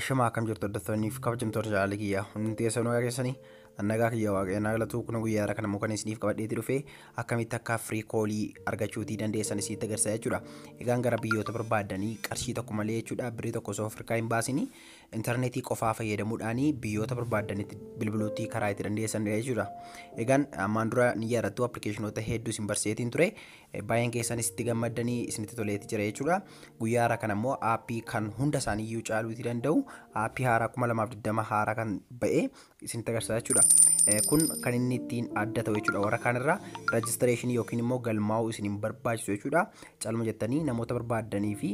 Ashamaa, akkam jirtu hordoftoonni fi kabajamtoota jaalala kiyyaa? Hundi keessan nagaa keessanii? Nagaa kiyya, Waaqayyoon haa galatu. Kun guyyaa har'a kana immoo kan isiniif qabadheetti dhufe akkamitti akka free callii argachuutii dandeessan isinitti agarsiisa jechuudha. Egaan gara biyyoota barbaadanii qarshii tokko malee jechuudha, birrii tokko osoo Afrikaa hin baasinii intarneetii qofaa fayyadamuudhaan biyyoota barbaadanitti bilbiluutii karaa itti dandeessanidha jechuudha. Egaan ammaan dura ni yaadattu, appilikeeshinoota hedduu isin barsiiseetiin ture, baay'een keessanis itti gammaddanii isinitti toleetti jira jechuudha. Guyyaa har'a kana immoo aappii kan hunda isaanii iyyuu caaluutii danda'u, aappii haaraa 2020 haaraa kan ba'e isinitti agarsiisa jechuudha. Kun kan inni ittiin adda ta'u jechuudha warra kaanirraa, rejistireeshinii yookiin immoo galmaa'uu isin hin barbaachisu jechuudha. Calma jettanii namoota barbaaddanii fi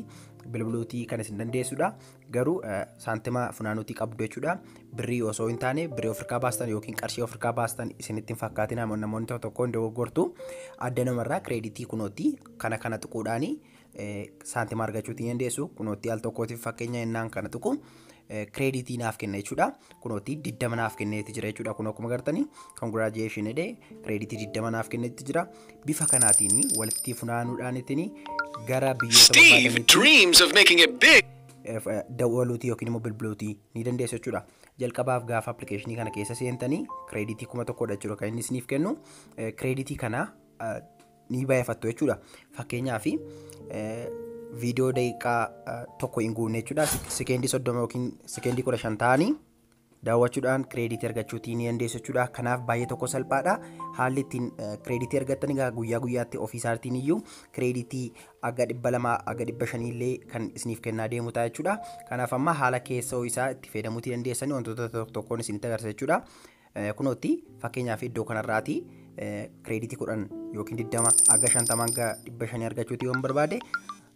bilbiluutii kan isin dandeessudha. Garuu saantima funaanuutii qabdu jechuudha. Birrii osoo hin taane, birrii Afrikaa baastan yookiin qarshii Afrikaa baastan isinitti hin fakkaatin, namoonni tokko tokko hin dogoggortu. Adda namarraa kireeditii kunootti kana tuquudhaanii saantima argachuutii dandeessu. Kunootti al tokkootiif fakkeenya innaan kana tuqu kireeditii naaf kenna jechuudha. Kunootti 20 naaf kenneeti jira jechuudha. Kun akkuma agartanii congratulation jedhee kireeditii 20 naaf kenneeti jira. Bifa kanaatiin walitti funaanuudhaan ittiin gara biyyoota Steve barbaadanitti dreams of making it big. dawwaluutii yookiin immoo bilbiluutii ni dandeessu jechuudha. Jalqabaaf gaafa appilikeeshinii kana keessa seentanii kireeditii 1000dha jechuudha kan inni isiniif kennu. Kireeditii kana ni baay'ifattu jechuudha. Fakkeenyaaf viidiyoo daqiiqaa 1 hin guunne jechuudha. Sekeendii 30 yookiin sekeendii 15 ta'anii daawwachuudhaan kireeditii argachuutii ni dandeessu jechuudha. Kanaaf baay'ee tokko salphaadha. Haalli ittiin kireeditii argattan egaa guyyaa guyyaatti ofii isaatiin iyyuu kireeditii aga 200 aga 500 illee kan isiniif kennaa deemu ta'a jechuudha. Kanaaf amma haala keessoo isaa itti fayyadamuutii dandeessanii wantoota tokko tokkoon isinitti agarsiisa jechuudha. Kunootti fakkeenyaaf iddoo kanarraati kireeditii 10 yookiin 20 aga 50 hanga 500 argachuutii yoon barbaade,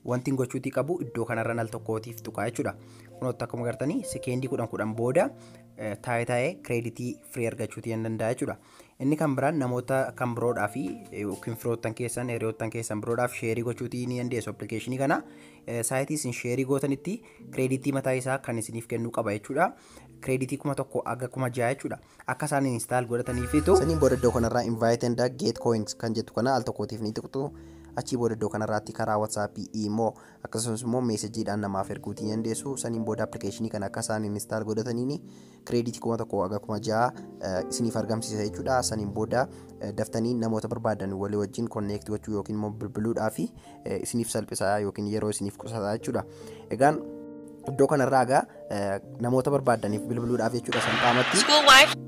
wanti gochuutii qabu iddoo kanarra al tokkootiif tuqaa jechuudha. Kunootti akkuma agartanii sekeendii 10 10 booda taa'ee taa'ee kireeditii firii argachuutii ni danda'a jechuudha. Inni kan biraan namoota kan biroodhaa fi yookiin firoottan keessan, hiriyoottan keessan biroodhaaf sheerii gochuutii ni dandeessu appilikeeshinii kana. Saayitii isin sheerii gootanitti kireeditii mataa isaa kan isiniif kennuu qaba jechuudha. Kireeditii 1000 aga 6000 jechuudha. Akka isaan install godhataniifitu. Saniin booda iddoo kanarraa invite and get coins kan jettu kana al tokkootiif ni tuqxu. Achii booda iddoo kanarraatti karaa WhatsAppii, Imo akkasumas immoo meesejiidhaan namaaf erguutii dandeessu. Saniin booda appilikeeshinii kana akka isaan install godhataniin kireeditii 1000 aga 6000 isiniif argamsiisa jechuudha. Saniin booda daftanii namoota barbaadan walii wajjin connect gochuu yookiin immoo bilbiluudhaaf isiniif salphisa yookiin yeroo isiniif qusata jechuudha. Egaan iddoo kanarraa egaa namoota barbaadaniif bilbiluudhaaf jechuudha salphaamatti. School Wi-Fi.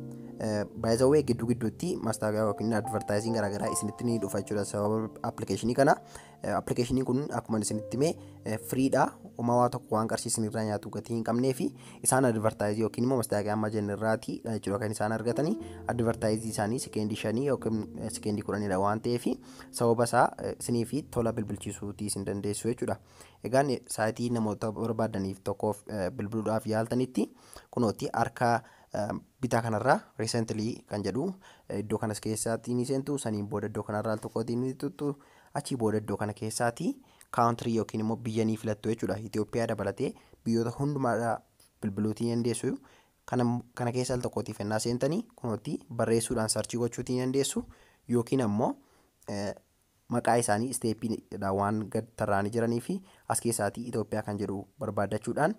Baay'ee gidduu gidduutti maastaagaa yookiin advertising garaagaraa isinitti ni dhufa jechuudha sababa appilikeeshinii kana. Appilikeeshiniin kun akkuma isinitti hime firiidha. Homaa waa tokko waan qarshii isinirraa nyaatu gatii hin qabnee fi isaan advertising yookiin immoo maastaagaa amma jennirraati jechuudha kan isaan argatanii. Advertising isaanii sekeendii 5 yookiin sekeendii 10dha waan ta'eef, sababa isaa isinii fi tola bilbilchiisuutii isin dandeessu jechuudha. Egaan saayitii namoota barbaadaniif tokkoof bilbiluudhaaf yaaltanitti, kunooti harka bitaa kanarraa recently kan jedhu iddoo kanas keessaatti ni seentu. Saniin booda iddoo kanarraa al tokkootiin ni tuttu. Achii booda iddoo kana keessaatti country yookiin immoo biyya ni filattu jechuudha. Itoophiyaa dabalatee biyyoota hundumaadhaa bilbiluutii dandeessu. Kana keessa al tokkootiif ennaa seentanii, kunooti barreessuudhaan search gochuutii dandeessu yookiin ammoo maqaa isaanii isteeppiidhaan waan gad tarraanii jiranii fi as keessaatii Itoophiyaa kan jedhu barbaaddachuudhaan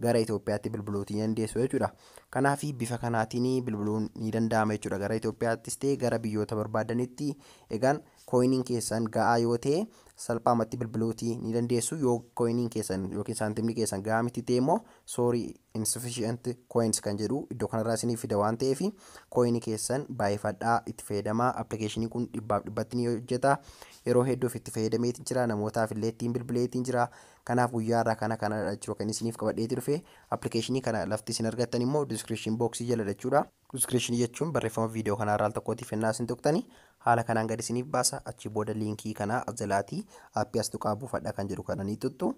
gara Itoophiyaatti bilbiluutii dandeessu jechuudha. Kanaaf bifa kanaatiin bilbiluun ni danda'ama jechuudha. Gara Itoophiyaattis ta'e gara biyyoota barbaadanitti, egaan kooyiniin keessan ga'aa yoo ta'e salphaamatti bilbiluutii ni dandeessu. Yoo kooyiniin keessan yookiin saantimni keessan ga'aa miti ta'e immoo "sorry, insufficient coins" kan jedhu iddoo kanarraa isiniif fida waan ta'eef, kooyinii keessan baay'ifadhaa itti fayyadamaa. Appilikeeshiniin kun dhibbaaf dhibbatti ni hojjeta. Yeroo hedduuf itti fayyadameetiin jira, namootaaf illee ittiin bilbileetiin jira. Kanaaf guyyaa irraa kana kanadha jechuudha kan isiniif qabadheeti dhufe. Appilikeeshinii kana lafti isin argattan immoo description boxii jala jechuudha. Description jechuun barreeffama viidiyoo kanarraa al tokkootiif ennaa isin tuqxani haala kanaan gad isiniif baasa. Achii booda liinkii kana as jalaatii aappii as tuqaa buufadha kan jedhu kana ni tuttu.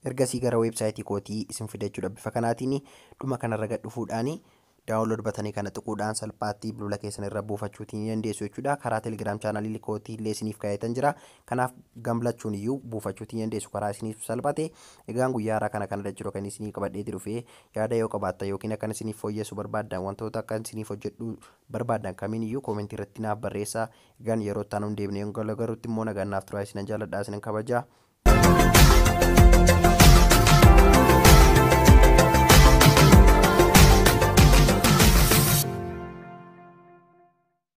Ergasii gara weebsaayitii kootii isin fida jechuudha. Bifa kanaatiin dhuma kanarra gad dhufuudhaani download buttonii kana tuquudhaan salphaatti bilbila keessan irra buufachuutii ni dandeessu jechuudha. Karaa Telegram channelii kootii illee isiniif kaa'etan jira. Kanaaf gamlachuun iyyuu buufachuutii ni dandeessu karaa isiniif salphate. Egaan guyyaa har'aa kana kana jechuudha kan isinii qabadheeti dhufee. Yaada yoo qabaattan yookiin akkan isiniif fooyyessu barbaaddan, wantoota akka isiniif hojjedhu barbaaddan kamiin iyyuu koomentii irratti naaf barreessaa. Egaan yeroo itti aanu hin deebinee garuutti immoo nagaan naaf turaa, isinan jaalladha, isinan kabajaa.